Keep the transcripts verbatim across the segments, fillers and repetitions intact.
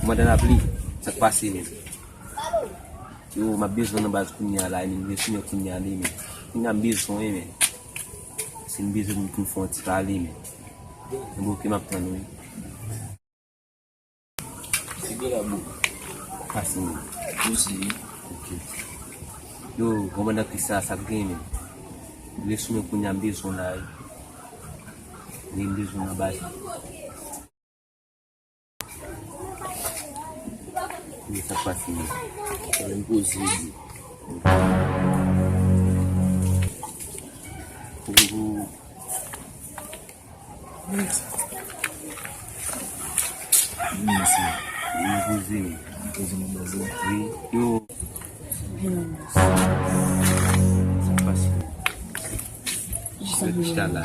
Pandan n ap li, sa k pase menm? Yo, m ap bezwen nan baz kounye a la, men m bezwen kounye a li, men. Kounye a m bezwen, men. Si m bezwen pou m fè yon ti pale, men. Men bon, oke, m ap tann ou, wi. Pase, men. Oke. Yo, kòmandan Krista, sa k gen, men. M bezwen kounye a, m bezwen la, wi. Men m bezwen nan baz. Sa k pase, men? Sa vin poze, li. Pou, pou, pou. Vin poze. Vin poze, men. Vin poze, men, poze. Wi, yo. Sa k pase, men? Yo chita la.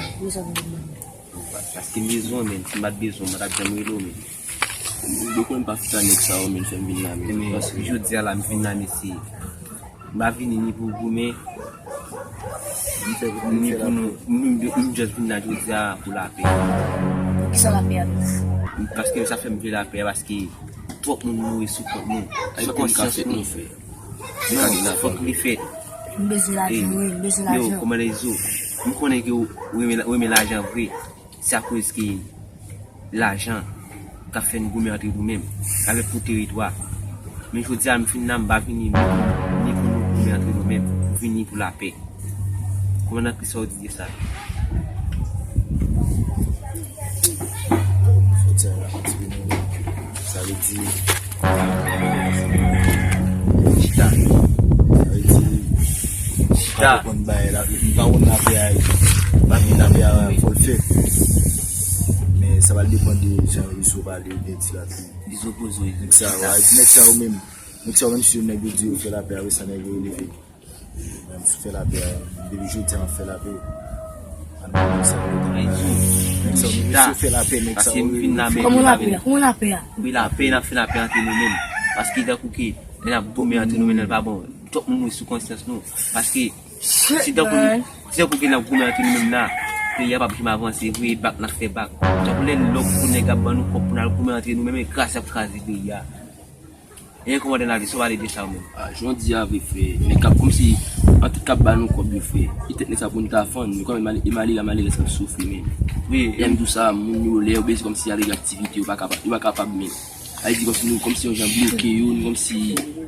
Paske m bezwen, men. Si m pa t bezwen, m pa t ap janm rele w, men. Ou konnen m pa fouta nèg sa yo, men, fè m vin la, men. Men, paske jodi a la, m vin la, mesye. M pa vini ni pou goumen, ni pou nou. M, m, m just vin la jodi a pou lapè. Poukisa lapè a, menm? Paske sa fè m vle lapè a, paske twòp moun mouri sou kont nou, sou konsyans nou. Non, fòk li fèt. M bezwen lajan, wi, m bezwen lajan. Yo, kòmandan Izo, m konnen ke w renmen, renmen lajan vre. Se akoz ke lajan k ap fè n goumen antre nou menm, avèk pou teritwa. Men jodi a, m fin la, m pa vini ni pou, ni pou nou goumen antre nou menm, m vini pou lapè. Kòmandan Kris, sa w di de sa? Sa vle di, chita. Sa vle di, chita. M pa konn bay la, m pa konn lapè a, m pa konn lapè a, fò l fèt. Men sa va depann de jan Izo pale, de ti lapè. Izo poze, Izo chita. Nèg sa yo menm, nèg sa yo menm si yo nèg yo di yo fè lapè, apre sa nèg yo leve. Menm si fè lapè, depi jodi a, m ap fè lapè. Ann, nèg sa yo menm si yo fè lapè, nèg sa yo leve. Kòman lapè a? Kòman lapè a? Wi, lapè, n ap fè lapè antre nou menm. Paske tankou ke lè n ap goumen antre nou menm, lè l pa bon, twòp moun mouri sou konsyans nou. Paske si tankou, si tankou ke n ap goumen antre nou menm la, peyi a p ap janm avanse vre, bak n ap fè bak. Tankou lè lòk pou nèg ap ban nou kòb pou n al goumen antre nou menm, e kras ap kraze peyi a. E kòmandan Lavi, sa w pale de sa ou menm? Ah, jan w di a vre, frè. Nèg k ap kòmsi, an tout k ap ba nou kòb yo, frè. E tèt nèg sa pou nou ta fann, men kòm e mal-, e malere a, malere sa ap soufri, men. Wi, lè m di w sa, moun yo, lè yo bezwen kòmsi ale gen aktivite, yo pa kapab, yo pa kapab, men. Sa vle di kòmsi nou, kòmsi yon jan bloke yo, nou kòmsi,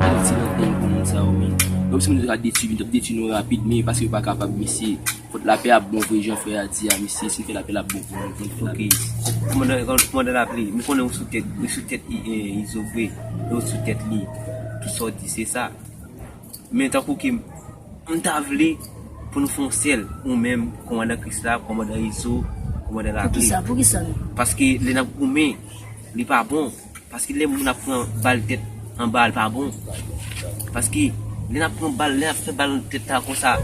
nou ti nan gang pou moun sa yo, men. Kòmsi moun yo ta detwi, vin t ap detwi nou rapid, men paske yo pa kapab, mesye. Fòk lapè ap bon vre, jan frè a di a, mesye, si n fè lapè, l ap bon pou nou, pou n fè lapè. Ok. Kòmandan, kòmandan Lapli, m konnen ou sou tèt, ou sou tèt I-, e, Izo vre, e ou sou tèt li. Tout sa w di, se sa. Men tankou ke m, m ta vle pou nou fè yon sèl, ou menm, kòmandan Krisla, kòmandan Izo, kòmandan Lapli. Poukisa, poukisa menm? Paske lè n ap goumen, li pa bon. Paske lè moun ap pran bal tèt anba, l pa bon. Paske lè n ap pran bal, lè n ap fè bal tèt la konsa,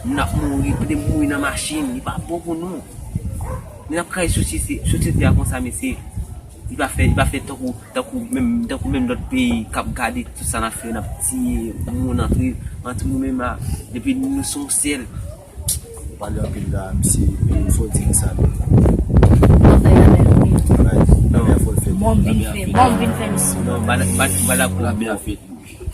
moun ap mouri, pou de mouri nan machin, li pa bon pou nou. Lè n ap kraze sosyete, sosyete a konsa, mesye, li pa fè, li pa fè tankou, tankou menm, tankou menm lòt peyi k ap gade tout sa n ap fè, n ap tiye moun antre, antre nou menm la, epi nou se yon sèl. Ou pale anpil la, misye, men sa w di nan sa menm? Bagay la bèl, wi. Bagay la fò l fèt. Bon, m vin fè, bon, m vin fè misye. Non, m pa, m pa, m pa dakò. Labè a fèt.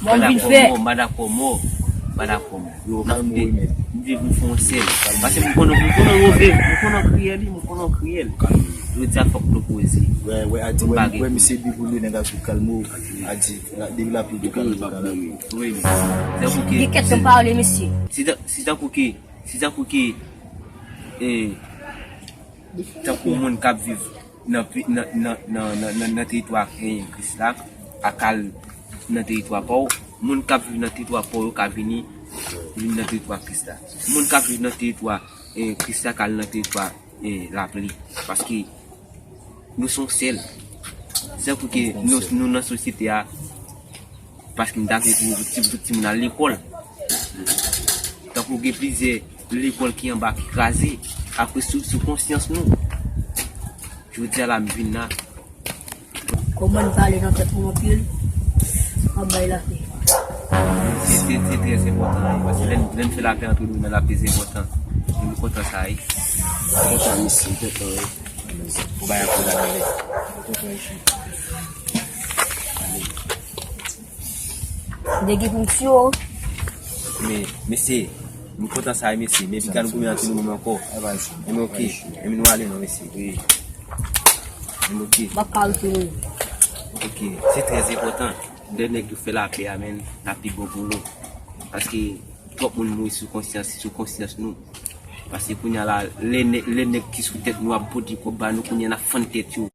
Bon, m vin fè. M pa dakò mò, m pa dakò mò. Yo, kalme w, men. M vle pou n fè yon sèl. Paske m konnen, m konnen w vle, m konnen w kriyèl, wi, m konnen w kriyèl. Jodi a fòk nou poze. Wè, wè, a di, wè, wè, misye bi pou li, nèg a sou kalme w. A di, la, depi Lapli di kalme w, kalme w. Wi, wi. Tankou ke, gen kèk tan pale, mesye. Si ta, si tankou ke Si tankou ke, e, tankou moun k ap viv nan pi-, nan, nan teritwa, e, Krisla, a ka al nan teritwa pa w, moun k ap viv nan teritwa pa w yo ka vini, vin nan teritwa Krisla. Moun k ap viv nan teritwa, e, Krisla ka al nan teritwa, e, Lapli. Paske nou se yon sèl. Se tankou ke nou, nou nan sosyete a, paske m ta vle pou tout, tout timoun al lekòl. Tankou gen plizyè lekòl ki anba, ki kraze, apre sou, sou konsyans nou. Jodi a la, m vin la. Kòmandan pale nan tèt mwen anpil. M ap bay lapè. Se, se, se trè enpòtan, paske lè n, lè n fè lapè antre nou, men lapè se enpòtan. E m kontan sa, wi. Kontan, mesye, m kontan, wi. Ou bay anpil lapè. M te gen pou m tiye w. Men mesye, m kontan sa wi mesye, men piga nou goumen antre nou menm ankò. Enben oke, enben nou ale non mesye. Enben oke. M ap ka retounen. Oke, se trè enpòtan. Lè nèg yo fè lapè a, men, l ap pi bon pou nou. Paske twòp moun mouri sou konsyans, sou konsyans nou. Paske kounye a la, lè nèg, lè nèg ki sou tèt nou ap pote kòb ba nou, kounye a n ap fann tèt yo.